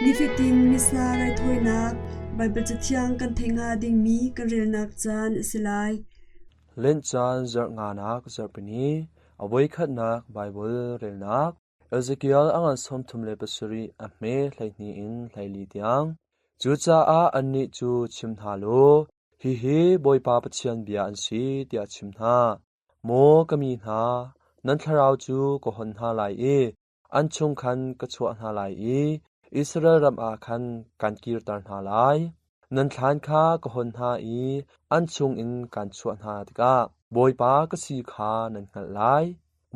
Nifatin Missa raithawinak Baibal Cathiang kan theih hnga dingmi kan relnak caan a si lai. Lent caan zarh nganak zarhpini a voikhatnak Baibal relnak Ezekiel a ngan 37 a hme 12 in 14 tiang. Cucaah annih cu chim hna law, hihi Bawipa Pathian bia an si tiah chim hna. Maw ka mi hna, nan thlarau cu ka hon hna lai i an chung khan ka chuah hna lai i Israel ram ah khan kan kirter hna lai. Nan thlan kha ka hon hna i an chungin kaan chuah hna tikah Bawipa ka si kha nan hngalh lai,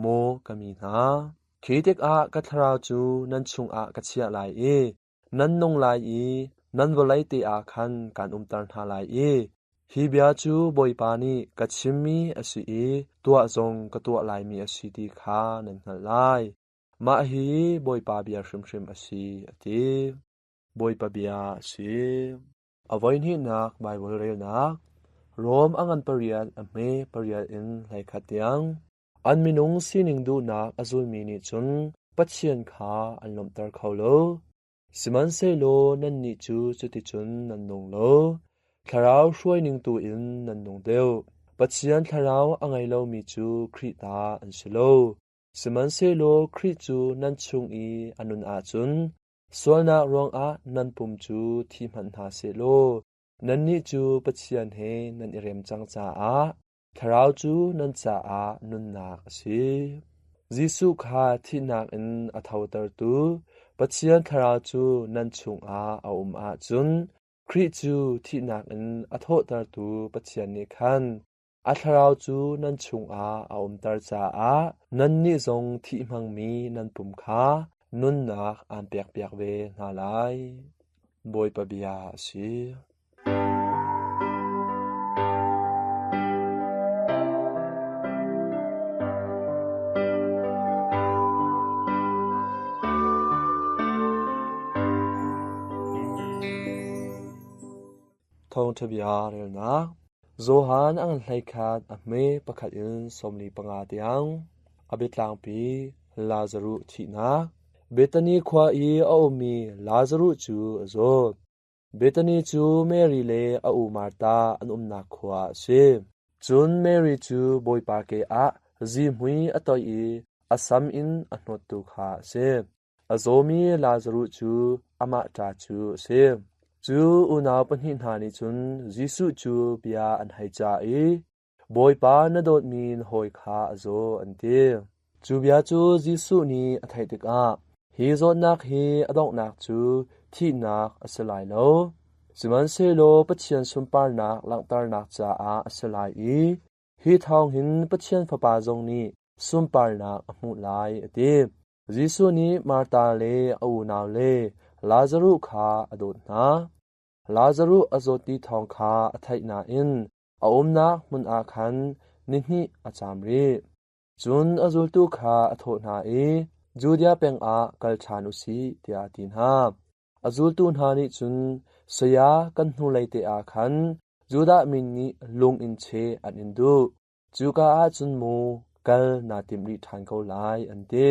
maw ka mi hna. Khi tikah ka thlarau cu nan chungah ka chiah lai i nan nung lai i nan vawlei te ah khan kaan umter hna lai i hi bia cu Bawipa nih ka chimmi a si i tuah zong ka tuah laimi a si ti kha nan hngalh lai. Mah hi Bawipa bia hrimhrim a si, a ti. Bawipa bia a si. A voihnihnak Baibal relnak Rom a ngan pariat a hme pariat in 11 tiang. An minung sining duhnak a zulmi nih cun Pathian kha an lawmhter kho lo. Sihmanhsehlaw nannih cu cuticun nan nung lo. Thlarau hruaining tu in nan nung deuh. Pathian thlarau a ngei lomi cu Khrih ta an si lo. Sihmanhsehlaw Khrih cu nan chung i a nun ahcun sualnak ruangah nan pum cu thi hmanh hna sehlaw nannih cu Pathian he nan i rem cang caah Thlarau cu nan caah nunnak a si. Jesuh kha thihnak in a thotertu Pathian Thlarau cu nan chungah a um ahcun Khrih cu thihnak in a thawhtertu Pathian nih khan a Thlarau cu nan chungah a umter caah nannih zong thih hmangmi nan pum kha nunnak aan pekpiak ve hna lai. Bawipa bia a si. Thawngṭha bia relnak Johan a ngan hleikhat a hme pakhat in 45 tiang a biatlangpi Lazaruh thihnak Bethany khua i a ummi Lazaruh cu a zaw. Bethany cu Mary le a u Martha an umnak khua a si. Cun Mary cu Bawipa ke ah zihmui a toih i a sam in a hnawttu kha a si. A zawmi Lazaruh cu amah ṭa cu a si. Cu unau pahnih hna nih cun Jesuh cu bia an hei cah i, Bawipa na dawtmi na hawi kha a zaw, an ti. Cu bia cu Jesuh nih a theih tikah hi zawtnak hi a donghnak cu thihnak a si lai lo, sihmanhsehlaw Pathian sunparnak langhternak caah a si lai i hi thawng hin Pathian Fapa zong nih sunparnak a hmuh lai, a ti. Jesuh nih Martha le a unau le Lazaruh kha a dawt hna. Lazaruh a zawt ti thawng kha a theih nain A umnak hmun ah khan nihnih a caam rih. Cun a zultu kha a thawh hna i, Judea peng ah kal ṭhan u sih, tiah a ti hna. A zultu hna nih cun, Saya, kan hnulei te ah khan Judah mi nih lung in cheh an in duh. Cuka ah cun mu kal naa tim rih ṭhan ko lai, an ti.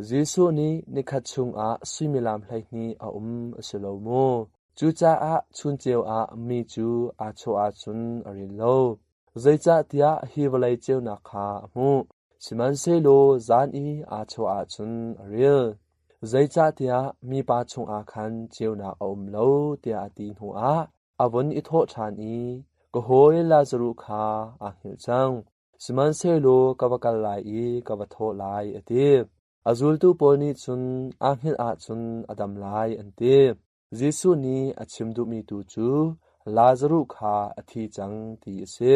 Jesuh nih nikhat chungah suimilam 12 a um a si lo maw? Cucaah chun ceu ah mi cu aa chawh ahcun a ril lo. Zeicahtiah hi vawlei ceunak kha a hmuh. Sihmanhsehlaw zan i aa chawh ahcun a ril. Zeicahtiah mipa chungah khan ceunak a um lo tiah a ti hnuah a vun i thawh ṭhan i, Ka hawi Lazaruh kha aa hngilh cang. Sihmanhsehlaw ka va kal lai i ka va thawh lai, a ti. A zultu pawl nih cun aa hngilh ahcun a dam lai an ti. Jesuh nih a chim duhmi tu cu Lazaruh kha a thi cang ti a si.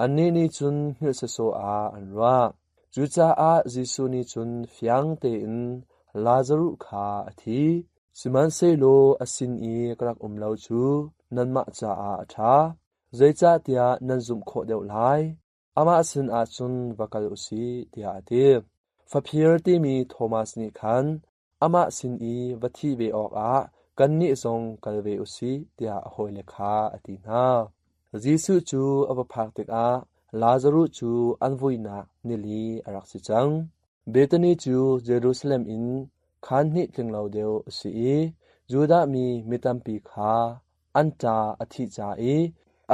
Annih nih cun hngilh sawsawh ah an ruah. Cucaah Jesuh nih cun fiang tein Lazaruh kha a thi. Sihmanhsehlaw a sin i ka rak um lo cu nanmah caah a ṭha. Zeicahtiah nan zumh khawh deuh lai. Amah sinah cun va kal u sih, tiah a ti. Faphir timi Thomas nih khan amah sin i va thih ve awkah kannih zong kal ve u sih, tiah a hawile kha a ti hna. Jesuh cu a va phak tikah Lazaruh cu an vuinak nili a rak si cang. Bethany cu Jerusalem in khaan hnih tling lo deuh a si i Judah mi mi tampi kha an ṭa a thih ca i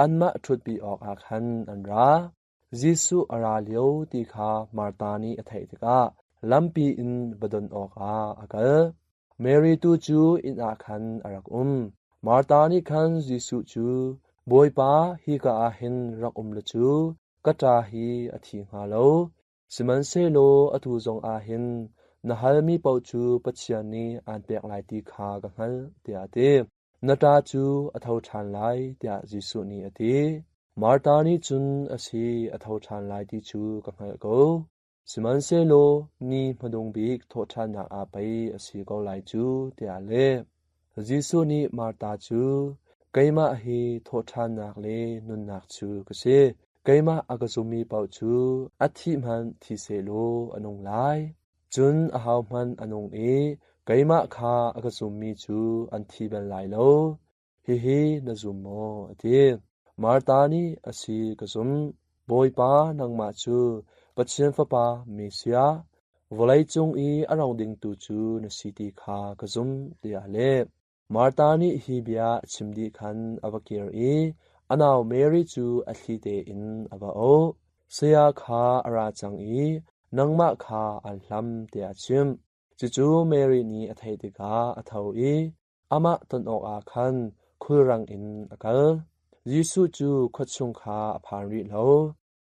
anmah ṭhutpi awkah khan an ra. Jesuh a ra lio ti kha Martha nih a theih tikah lampi in va don awkah a kal. Mary tu cu inn ah khan a rak um. Martha nih khan Jesuh cu, Bawipa, hika ah hin rak um law cu ka ṭa hi a thi hnga lo. Sihmanhsehlaw atu zongah hin na halmi paoh cu Pathian nih aan pek lai ti kha ka hngalh, tiah a ti. Na ṭa cu a tho ṭhan lai, tiah Jesuh nih a ti. Martha nih cun, A si, a tho ṭhan lai ti cu ka hngalh ko. Sihmanhsehlaw ni hmadung bik thawhṭhannak ah pei a si ko lai cu, tiah a leh. Jesuh nih Martha cu, Keimah hi thawhṭhannak le nunnak cu ka si. Keimah a ka zummi paoh cu a thih hmanh thi sehlaw a nung lai. Cun ahohmanh a nung i keimah kha a ka zummi cu an thi bal lai lo. Hihi na zum maw? a ti. Martha nih, A si, ka zumh. Bawipa, nangmah cu Pathian Fapa Messiah, vawleicung i a rong dingtu cu na si ti kha ka zumh, tiah a leh. Martha nih hi bia a chim dih khan a va kir i a nau Mary cu a thli tein a va auh. Saya kha a ra cang i nangmah kha aan hlam tiah a chimh. Cucu Mary nih a theih tikah a tho i amah ton awkah khan khulrang in a kal. Jesuh cu khua chung kha a phan rih lo.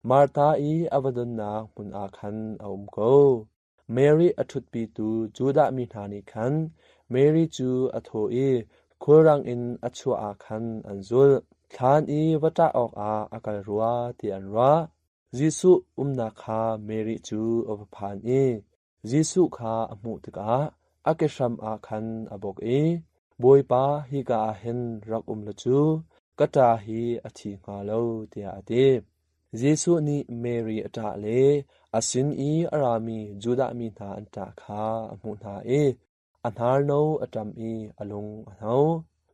Martha i a va donnak hmun ah khan a um ko. Mary a ṭhutpitu Judah mi hna nih khan Mary cu a thawh i khulrang in a chuah ah khan an zulh. Thlan i va ṭah awkah a kal rua ti an ruah. Jesuh umnak kha Mary cu a va phan i Jesuh kha a hmuh tikah a kehram ah khan a bawk i, Bawipa, hika ah hin rak um law cu ka ṭa hi a thi hnga lo, tiah a ti. Jesuh nih Mary a ṭah le a sin i a rami Judah mi hna an ṭah kha a hmuh hna i a hnarno a ṭam i a lung a hno.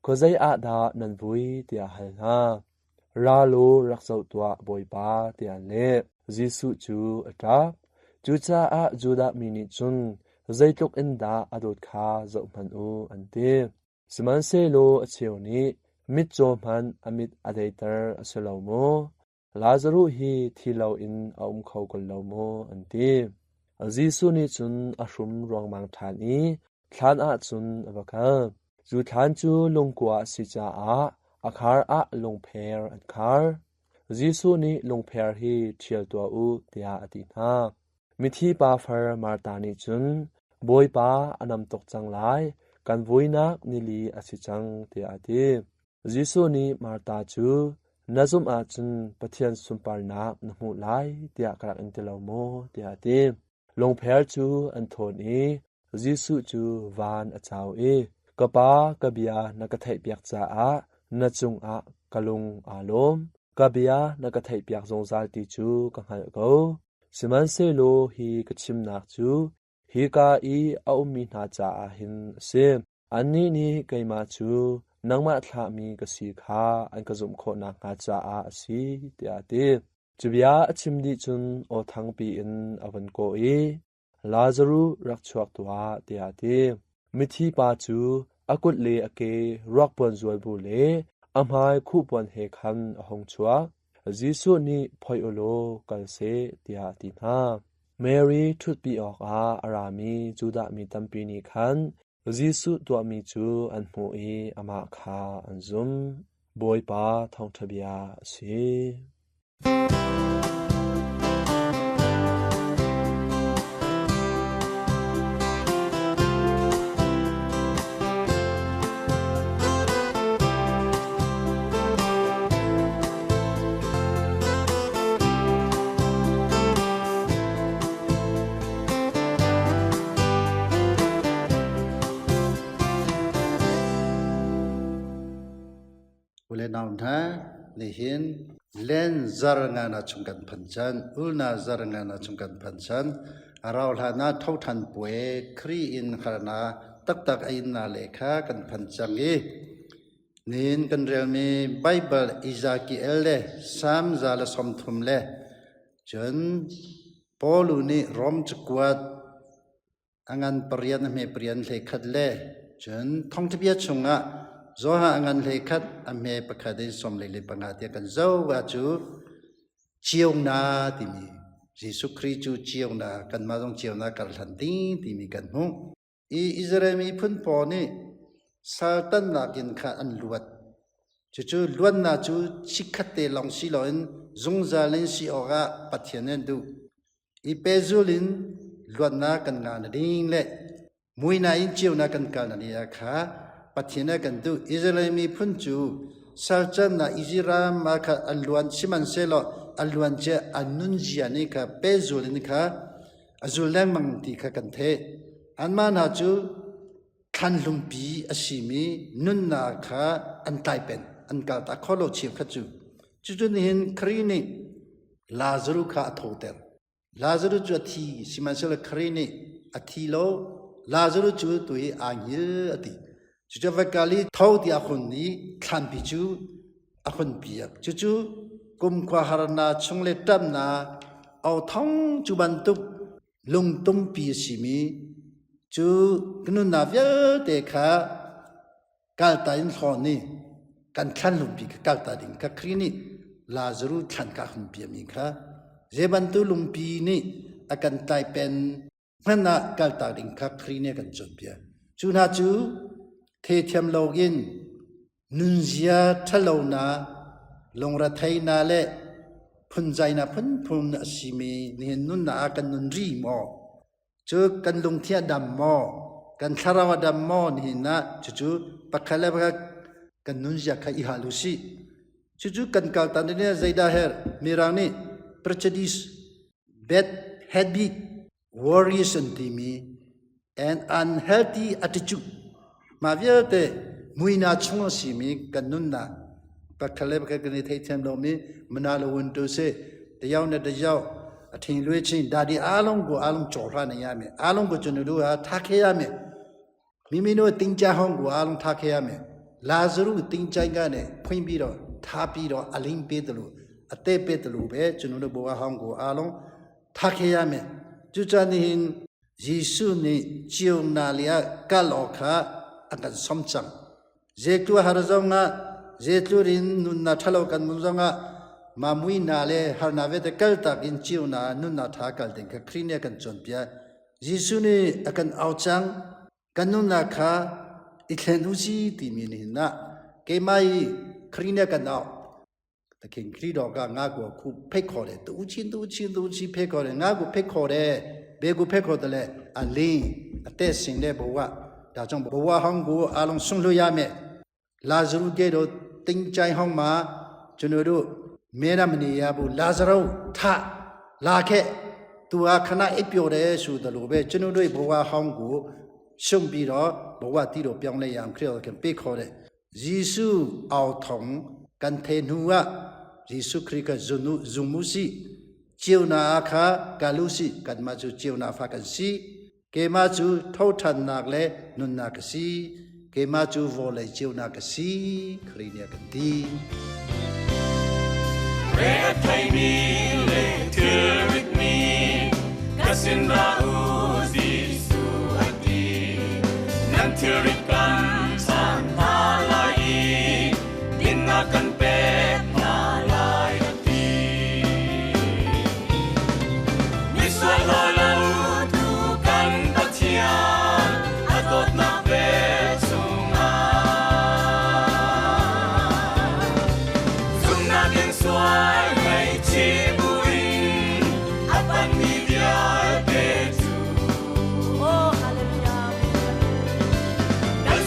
Khuazei ah dah nan vui? tiah a hal hna. Ra law rak zoh tuah, Bawipa, tiah an leh. Jesuh cu a ṭap. Cucaah Judah mi nih cun, Zeitluk in dah a dawt kha zohhmanh u, an ti. Sihmanhsehlaw a cheu nih, Mitcaw hmanh a mit a deiter a si lo maw? Lazaruh hi thi loin a um kho ko lo maw? an ti. Jesuh nih cun a hrum ruangmang ṭhan i thlan ah cun a va kal. Cu thlan cu lungkua a si caah a khar ah lungpher an khar. Jesuh nih lungpher hi ṭhial tuah u tiah a ti hna. Mithi pa far Martha nih cun, Bawipa, a nam tuk cang lai, kan vuinak nili a si cang, tiah a ti. Jesuh nih Martha cu, Na zumh ahcun Pathian sunparnak na hmuh lai, tiah ka rak in ti lo maw? tiah a ti. Lungpher cu an thawn i Jesuh cu van a cau i, Ka Pa, ka bia na ka theihpiak caah na cungah ka lung aa lawm. Ka bia na ka theihpiak zungzal ti cu ka hngalh ko. Sihmanhsehlaw hi ka chimnak cu hika i a ummi hna caah hin a si. Annih nih keimah cu nangmah thlahmi ka si kha an ka zumh khawh nakhnga caah a si, tiah a ti. Cu bia a chim dih cun aw thangpi in a vun kawh i, Lazaruh rak chuak tuah, tiah a ti. Mithi pa cu a kut le a ke ruakpuan zual bu le a hmai khuhpuan he khan a hung chuak. Jesuh nih phoih u law kal seh, tiah a ti hna. Mary ṭhutpi awkah a rami Judah mi tampi nih khan Jesuh tuahmi cu an hmuh i amah kha an zumh. Bawipa thawngṭha bia a si. Ule nau hna, nihin len zar ngana chung kan phan chan, ulna zar ngana chung kan phan chan, a rau hlan ah tho than puai Kri in harna taktak a in na le kha kan phan cang i Nihin kan relmi Baibal Ezekiel le Salm 130 le cun Paul nih Rom cakuat a ngan pariat a hme pariat hlei khat le Cun thawngṭhabia chungah Johan a ngan hlei khat a hme pakhat in 45 tiang kan zoh ah cu Ciona timi Jesuh Khrih cu ciona kanmah zong ciona karhlan ding timi kan hmuh. I Israel miphun pawl nih saltannak in khan an luat. Cucu luatnak cu chikkhatte lawng si loin zungzal in si awkah Pathian nih an duh. I pehzul in luatnak kan ngah na ding le muina in ceunak kan kal na ding ah kha Pathian nih a kan duh. Israel miphun cu salcannak Izipt ram ah khan an luan sihmanhsehlaw a luan cia an nunzia nih kha pehzul in kha a zul lengmang ti kha kan theih. Anmah hna cu thlanhlumpi a simi nunnak kha an tlai peng, an kaltak kho lo cheukhat cu. Cucu nihin Khrih nih Lazaruh kha a thoter. Lazaruh cu a thi, sihmanhsehlaw Khrih nih a thi lo. Lazaruh cu tuhi aa hngil a ti. Cucu va kal i tho tiah a hun i thlanpi cu a hun piak. Cucu kumkhua harnak chung le ṭamnak authawng cu bantuk lungtumpi a simi cu ka nunnak vialte kha kalta in hlawn i kan thlan lungpi kha kalta ding kha Khrih nih Lazaruh thlan kha a hun piahmi kha zei bantuk lungpi nih a kan tlaipen hmanh ah kaltak ding kha Khrih nih a kan cawnpiak. Cu hna cu theithiam loin nunzia ṭhalonak, lungretheihnak le phunzainak phunphun a simi nihin nunnak ah kan nun rih maw? Cu kan lungthin a dam maw? Kan thlarau a dam maw? Nihin ah cucu pakhat le pakhat kan nunzia kha i hal u sih. Cucu kan kaltak ding ah zeidah herh? Mirang nih prejudice, bad habit, worries an timi and unhealthy attitude mah vialte muina chung a simi kan nunnak pakhat le pakhat kan i theithiam lomi mana lo un tu si tayau na tayau a thing lui chin dadi along ko along chaw hla na ya me along ko chunu du ha tha khe ya me မိမိတို့တင်ကြဟောင်းကိုအားလုံးထားခဲ့ရမယ်။လာဇရုတင်ကြိုင်ကနေဖွင့်ပြီးတော့ထားပြီးတော့အလင်းပေးတယ်လို့အသက်ပေးတယ်လို့ပဲကျွန်တော်တို့ဘဝဟောင်းကိုအားလုံးထားခဲ့ရမယ်။ကျူချာနေရင်ယေရှုနေကျုံနာလျာကလောခအကန်စမ်ချံဇေတူဟာဇောငါဇေတူရင်နုနာထလောကန်မုံဇောငါမမွိနာလေဟာနာဝေတကလတာကင်ကျုံနာနုနာထားကလတင်ခခရိနေကန်ချွန်ပြယေရှုနေအကန်အောက်ချံ Kan nunnak kha i thlen u si timi nihin ah keimah i Khrih nih a kan auh. သခင်ခရစ်တော်ကငါ့ကိုအခုဖိတ်ခေါ်တယ်တူချင်းတူချင်းတူချင်းဖိတ်ခေါ်တယ်ငါ့ကိုဖိတ်ခေါ်တယ်ဘယ်ကိုဖိတ်ခေါ်တယ်လဲအလင်းအသက်ရှင်တဲ့ဘဝဒါကြောင့်ဘဝဟောင်းကိုအလုံးစွန့်လွှတ်ရမယ်လာဇရုကဲ့သို့တင်ကြိုင်ဟောင်းမှာကျွန်တော်တို့မဲရမနေရဘူးလာဇရုထလာခဲ့သူဟာခဏအိပ်ပျော်တယ်ဆိုတယ်လို့ပဲကျွန်တော်တို့ဘဝဟောင်းကိုရှုံပြီးတော့ဘဝတည်တော်ပြောင်းလဲရအောင်ခရစ်တော်ကပေးခေါ်တယ်ယေရှုအောင်ထုံကန်ထေနူဝယေရှုခရစ်ကဇုနုဇုမှုစီကျုံနာအခါကာလူစီကတ်မချူကျုံနာဖာကန်စီ Keimah cu thoṭhannak le nunnak ka si. Keimah cu vawlei ceunak ka si. Khrih nih a kan ti. Re a theimi le thilritmi ka sin ra u Jesuh a ti. Nan thilrit kan chan hna lai i dinnak kan pek hna lai a ti. Misual lo tu kan Pathian a dawtnak vel chungah zumhnak in sual ngaihchih buin a panmi vialte cu Oh, hallelujah. kan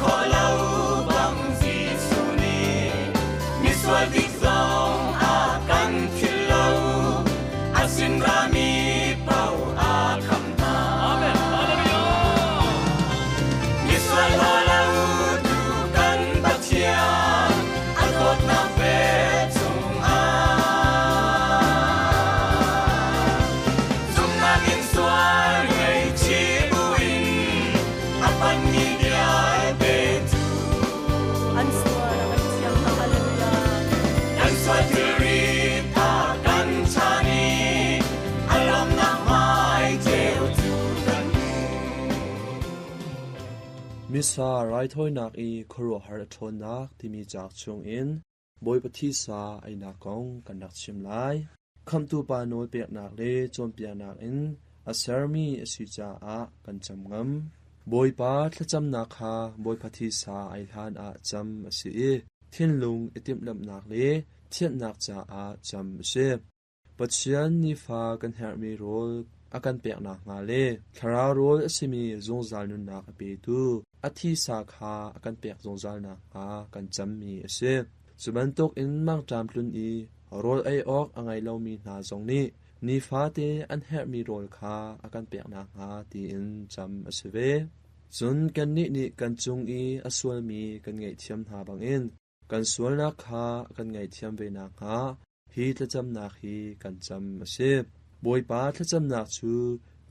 khawh lo bang Jesuh nih misual bik zong a kan philh lo. A sin rami paoh a khamh hna. Amen. Hallelujah. Misual haw lo tu kan Pathian a dawtnak ve chungah. Zumhnak in sual ngaihchih buin a panmi vialte cu An sual a ngaihthiam hna. Hallelujah. kan sual thilrit a kan chan i a lawmnak hmai ceu cu kan Missa raithawinak i khuaruahhar a ṭhawnnak timi cauk chungin Bawipa thisa einak kong kan rak chim lai. Khamhtu Pa nawl peknak le cawnpiaknak in a sermi a si caah kan cam ngam. Bawipa thlacamnak kha Bawipa thisa ei hlan ah cam a si i thinlung i timhlamhnak le thianhnak caah cam a si. Pathian nifa kan herhmi rawl a kan pek nakhnga le thlarau rawl a simi zungzal nunnak a petu a thisa kha a kan pek zungzal nakhnga kan cammi a si. Cu bantukin mangṭam tlun i rawl ei awk a ngei lomi hna zong nih nifate an herhmi rawl kha a kan pek nakhnga tiin cam a si ve. Cun kannih nih kan cung i a sualmi kan ngaihthiam hna bangin kan sualnak kha a kan ngaihthiam ve nakhnga hi thlacamnak hi kan cam a si. Bawipa thlacamnak cu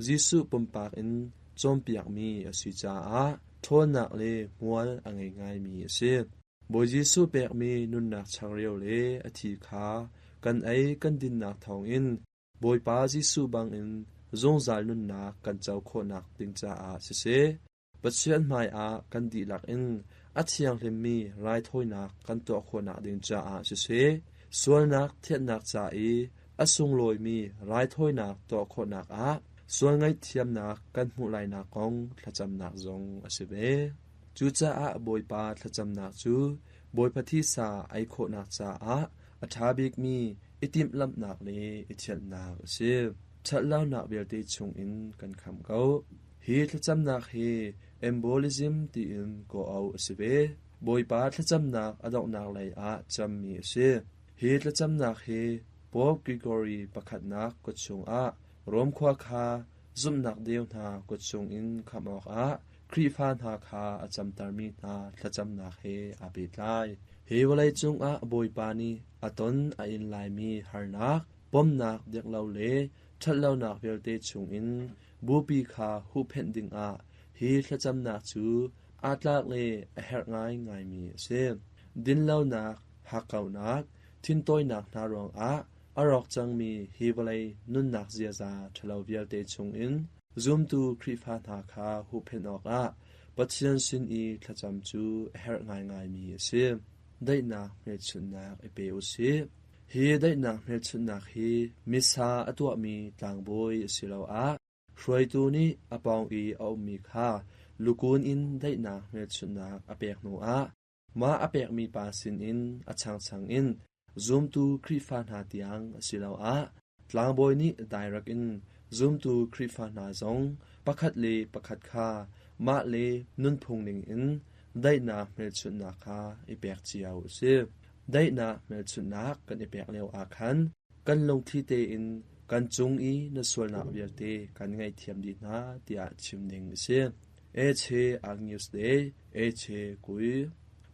Jesuh pumpak in cawnpiakmi a si caah ṭhawnnak le hmual a ngei ngaimi a si. Bawi Jesuh pekmi nunnak changreu le a thi kha kan ei kan dinnak thawngin Bawipa Jesuh bangin zungzal nunnak kan co khawhnak ding caah siseh, Pathian hmaiah kan dihlak in a thianghlimmi raithawinak kan tuah khawhnak ding caah siseh, sualnak thianhnak ca i a sunglawimi raithawinak tuah khawhnak ah sual ngaihthiamnak kan hmuh lainak kong thlacamnak zong a si ve. Cucaah Bawipa thlacamnak cu Bawipa thisa ei khawhnak caah a ṭha bikmi i timhlamhnak le i thianhnak a si. Ṭhatlonak vialte chungin kan khamh ko. Hi thlacamnak hi embolism tiin kawh-auh a si ve. Bawipa thlacamnak a donghnak lei ah cammi a si. Hi thlacamnak hi Pope Gregory pakhatnak kut chungah Rom khua kha zumhnak deu hna kut chungin khamh awkah Khrihfa hna kha a camtermi hna thlacamnak he aa pehtlai. Hi vawleicung ah Bawipa nih a ton a in laimi harnak, pomnak deklo le ṭhatlonak vialte chungin bupi kha huhphenh dingah hi thlacamnak cu aa tlak le a herh ngaingaimi a si. Dinlonak, hakkauhnak, thintawinak hna ruangah a rawk cangmi hi vawlei nunnak ziaza ṭhalo vialte chungin zumtu Khrihfa hna kha huhphenh awkah Pathian sin i thlacam cu a herh ngaingaimi a si. Daihnak hmelchunhnak i pe u sih. Hi daihnak hmelchunhnak hi Missa a tuahmi tlangbawi asiloah hruaitu nih a pawng i a ummi kha lukun in daihnak hmelchunhnak a pek hnuah mah a pekmi pa sinin a changchang in zumtu Khrihfa hna tiang asiloah tlangbawi nih dairek in zumtu Khrihfa hna zong pakhat le pakhat kha mah le nunphung ningin daihnak hmelchunhnak kha i pek cio a si. Daihnak hmelchunhnak kan i pek lioah khan kan lungthli tein kan cung i na sualnak vialte kan ngaihthiam dih hna tiah chim ding a si. Ecce Agnus Dei, Ecce Kui.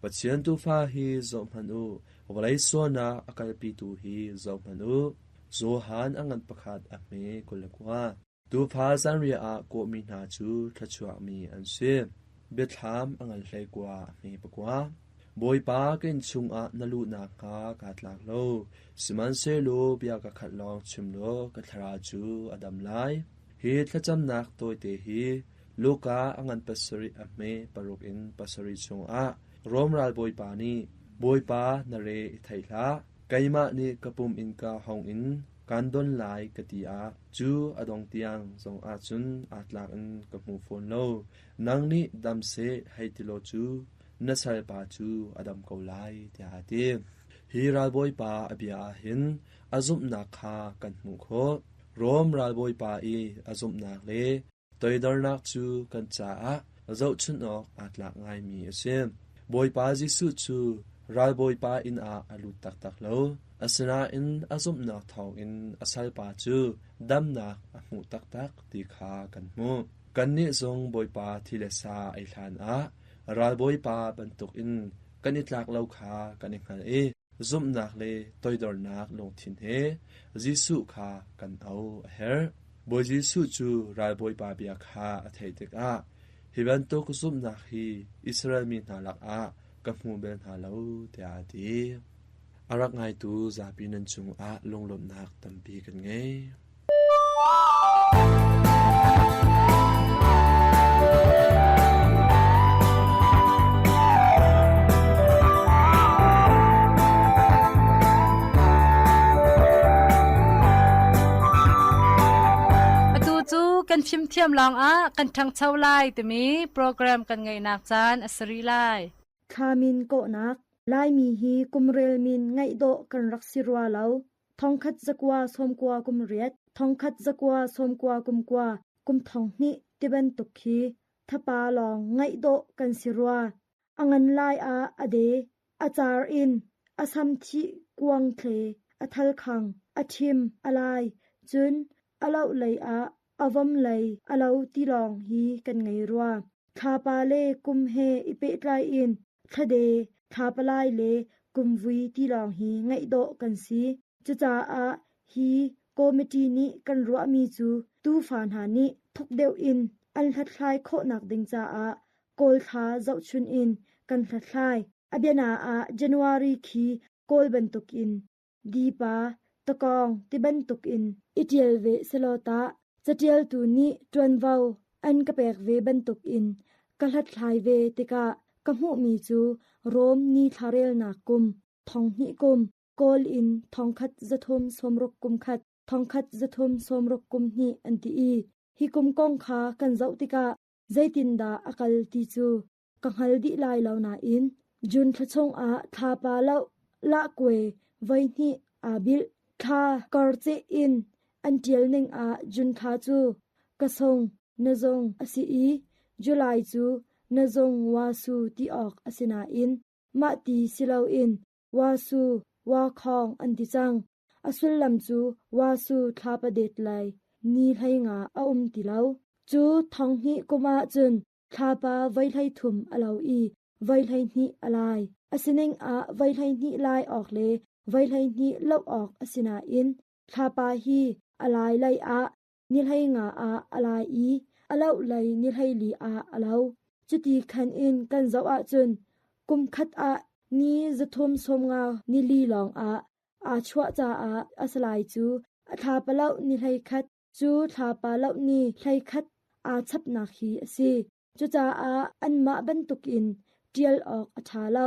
Pathian Tuufa hi zohhmanh u, vawlei sualnak a kalpitu hi zohhmanh u. Johan a ngan pakhat a hme 29. Tuufa zanriah ah kawhmi hna cu thluachuakmi an si. Biathlam a ngan 19 a hme pakua. Bawipa ka inn chungah na luh nakhnga kaa tlak lo, sihmanhsehlaw bia ka khat lawng chim law ka thlarau cu a dam lai. Hi thlacamnak tawite hi Luka a ngan pasarih a hme paruk in pasarih chungah Rom ralbawipa nih Bawipa na re i thei hlah, keimah nih ka pum innka hawng in kaan don lai ka ti ah cu a dong tiang zong ahcun aa tlak in ka hmu fawn lo. Nang nih dam seh hei ti law cu na salpa cu a dam ko lai tiah a ti. Hi ralbawipa a bia ah hin a zumhnak kha kan hmuh khawh. Rom ralbawipa i a zumhnak le toidornak cu kan caah zohchunh awk aa tlak ngaimi a si. Bawipa Jesuh cu ralbawipa inn ah a lut taktak lo. Asinain a zumhnak thawngin a salpa cu damnak a hmuh taktak ti kha kan hmuh. Kannih zong Bawipa thi le sa ei hlanah ralbawipa bantukin kan i tlak lo kha kan i hngal i zumhnak le toidornak lungthin he Jesuh kha kan auh a herh. Bawi Jesuh cu ralbawipa bia kha a theih tikah hi bantuk zumhnak hi Israel mi hna lakah ka hmu bal hna lo tiah a ti. A rak ngaitu zapi nan cungah lunglawmhnak tampi kan ngei. Atu cu kan fimthiam lawngah kan ṭhangcho lai timi program kan ngeihnak caan a si rih lai. Thlamin kawhnak Laimi hi kumrel min ngaih dawh kan rak si rua lo. Thongkhat zakua sawmkua kum riat, thongkhat zakua sawmkua kum kua, kum thong hnih tibantuk khi thapa lawng ngaih dawh kan si rua. A ngan lai ah a de, a car in, a sam thih kuang thle, a thal khang, a ṭhim, a lai, cun a loh lei ah a vom lei a lo ti lawng hi kan ngei rua. Thlapa le kum he i pehtlai in thlade, thlapalai le kumvui ti lawng hi ngaih dawh kan si. Cucaah hi committee nih kan ruahmi cu tufa hna nih thuk deuh in an hlathlai khawhnak ding caah Kawl thla zohchun in kan hlathlai. A biana ah January khi Kawl bantukin Dipa, takawng tibantuk in i ṭial ve selaw tah caṭialtu nih ṭuanvo an ka pek ve bantuk in ka hlathlai ve tikah ka hmuhmi cu Rom ni thlarelnak kum, thonghnih kum, Kawl in thongkhat zathum sawmruk kum khat, thongkhat zathum sawmruk kum hnih an ti i hi kum kong kha kan zoh tikah zeitindah a kal ti cu ka hngal dih lai lo nain June thla chungah thlapa loh lahkuai voihnih aa bilh. Thla karceh in an ṭial ning ah June thla cu ka sung na zung a si i July cu na zung wasu ti awk a si nain mah ti si loin wasu wakhawng an ti cang. A sullam cu wasu thlapa det lai ni hlei nga a um ti lo. Cu thonghnih kum ah cun Thlapa voi 13 a lo i voi 12 a lai. A sining ah voi 12 lai awk le voi 12 loh awk a si nain thlapa hi a lai lei ah ni 15 ah a lai i a loh lei ni 14 ah a lo. Cuti khan in kan zoh ahcun kum khat ah ni 350 ni li lawng ah aa chuah caah a salai cu a thlapa loh ni 11 Cu thlapa loh ni 11 aa chapnak hi a si. Cucaah anmah bantukin ṭial awk a ṭha lo.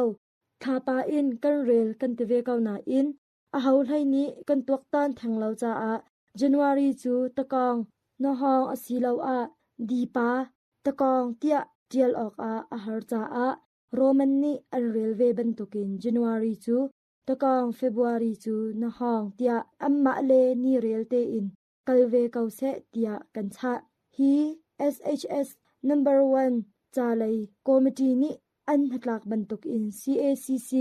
Thlapa in kan rel kan ti ve ko nain aho hlei nih kan tuaktan theng lo caah January cu takawng, nahawng asiloah dipa, takawng tiah ṭial awkah a har caah Roman nih an rel ve bantukin January cu Takawng February cu na hawng tiah anmah le ni rel tein kal ve ko seh tiah kan chah. Hi SHS number 1 ca lei committee nih an hnatlak bantukin CACC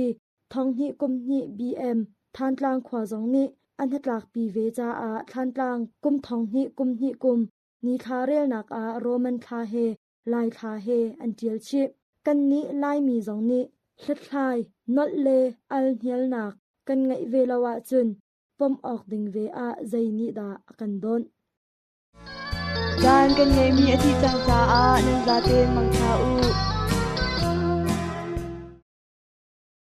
thonghnih kum hnih BM Thantlang khua zong nih a hnatlakpi ve caah Thlantlang kum thonghnih kum hnih kum nithla relnak ah Roman thla he Lai thla he an ṭial chih. Kannih Laimi zong nih hlathlai, nolh le alhnialnak kan ngeih ve lo ahcun pom awk ding ve ah zei nih dah a kan dawnh? Caan kan ngeihmi a dih cang caah nan zaten mangṭha u.